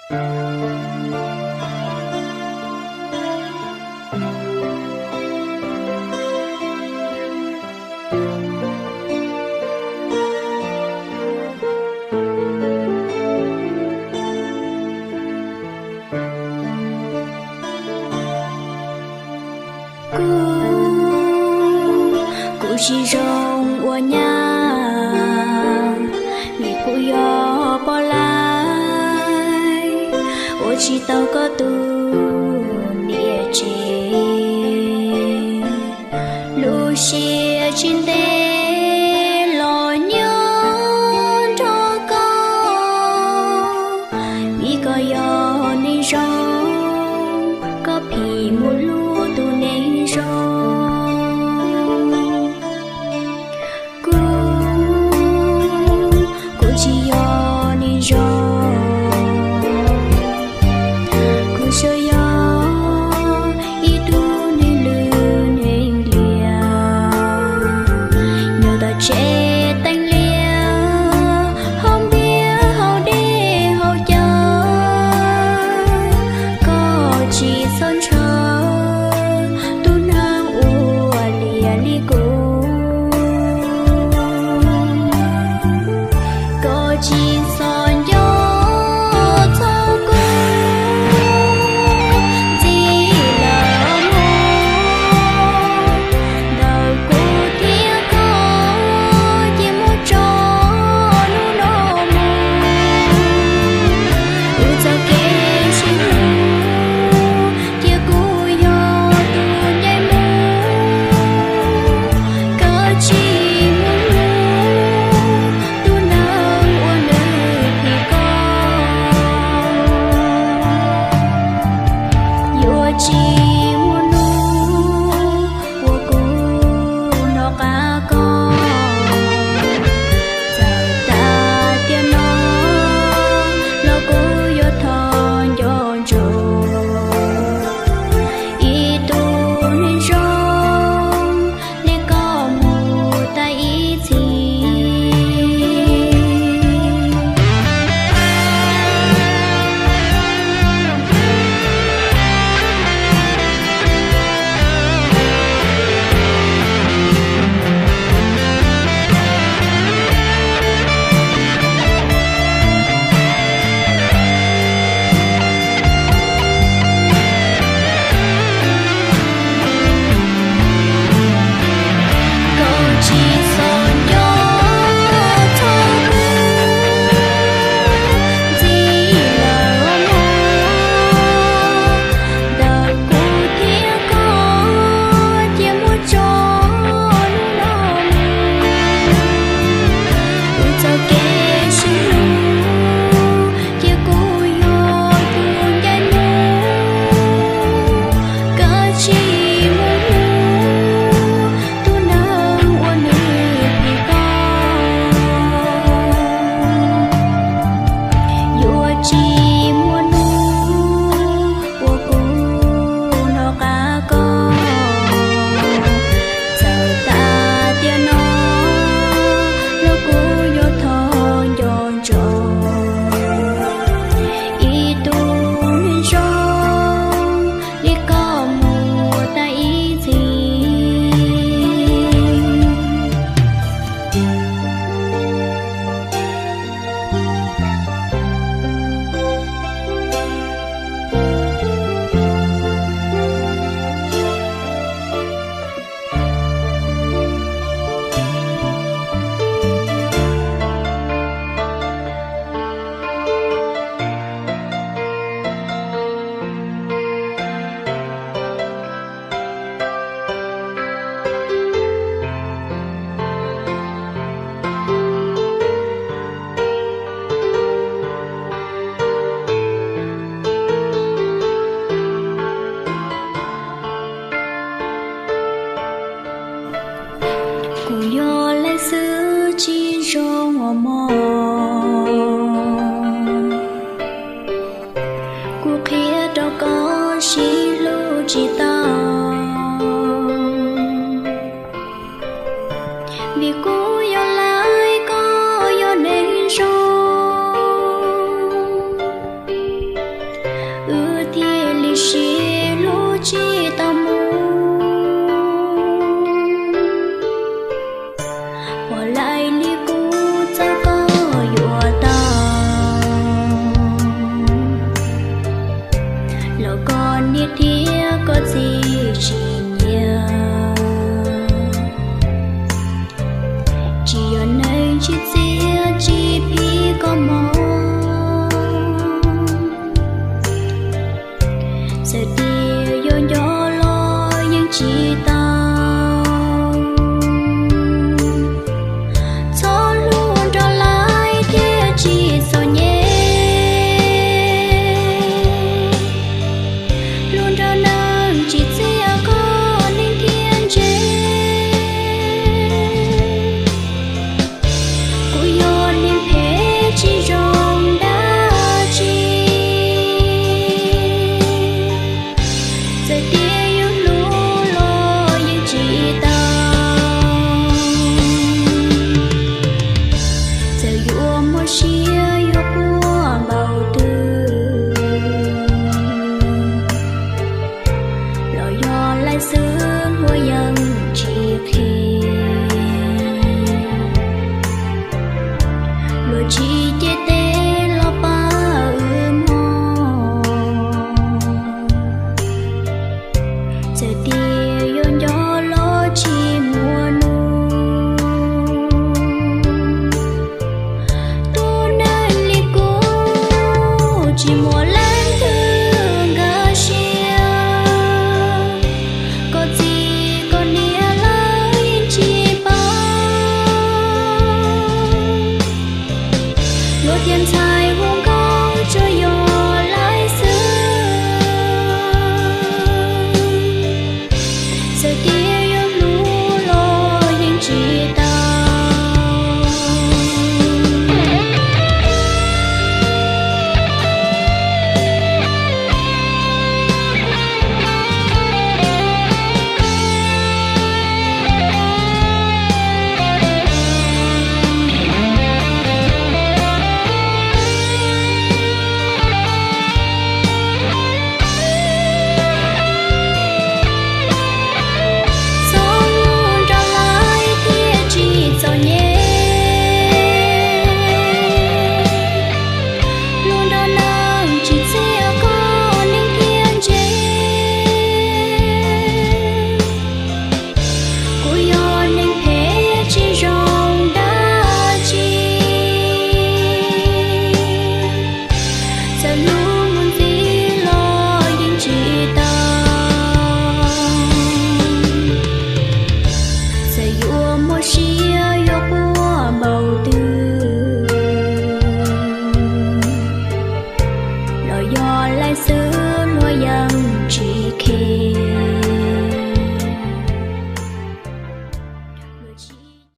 Kuv, kuv tsis zoo ua nyab, vim kuv yog poj laib, ua tsis tau koj tus niam tsev. Lub siab tsis ntev los nyob nrog koj, vim koj yog neeg zoo, koj phim mus hlub tus neeg zoo. Kuv, kuv tsis yog neeg zoo, kuv tsuas yog ib tug neeg lwj neeg liam, nyob tom tsev teeb liaj, haus npias haus dej haus cawv, koj tsis txhob ntshaw tus neeg ua liam li kuv. Koj tsis txhob nco txog kuv, txij lawm mus ntawm kuv thiab koj cia muab tso hnub no mus. Kuv txoj kev sib hlub cia kuv yog tus ncaim mus, koj tsis mus hlub tus neeg uas nws phim koj. Yuav tsis muaj hnub uas kuv hnov qab koj, txawm tas tiam no los kuv yuav thov nco ntsoov ib tug neeg zoo li koj mus tas ib txhis. Koj tsis txhob nco txog kuv, txij lawm mus ntawm kuv thiab koj cia muab tso hnub no mus. Kuv txoj kev sib hlub cia kuv yog tus ncaim mus, koj tsis mus hlub tus neeg uas nws phim koj. Yuav tsis muaj hnub uas kuv hnov qab koj, txawm tas tiam no los kuv yuav thov nco ntsoov ib tug neeg zoo li koj mus tas ib txhis. Kuv yog leej xwb tsis zoo ua mog, kuv qhia rau koj sib hlub tsis tau, vim kuv yog laib koj yog neeg zoo. Tsis cia tej los pab wb mog, txawm tias yuav nco los tsis muaj nus. Tus neeg li kuv tsis muaj leej twg nkag siab, koj txiv koj niam lawv yeej tsis paub. Luag tias ntxhais hu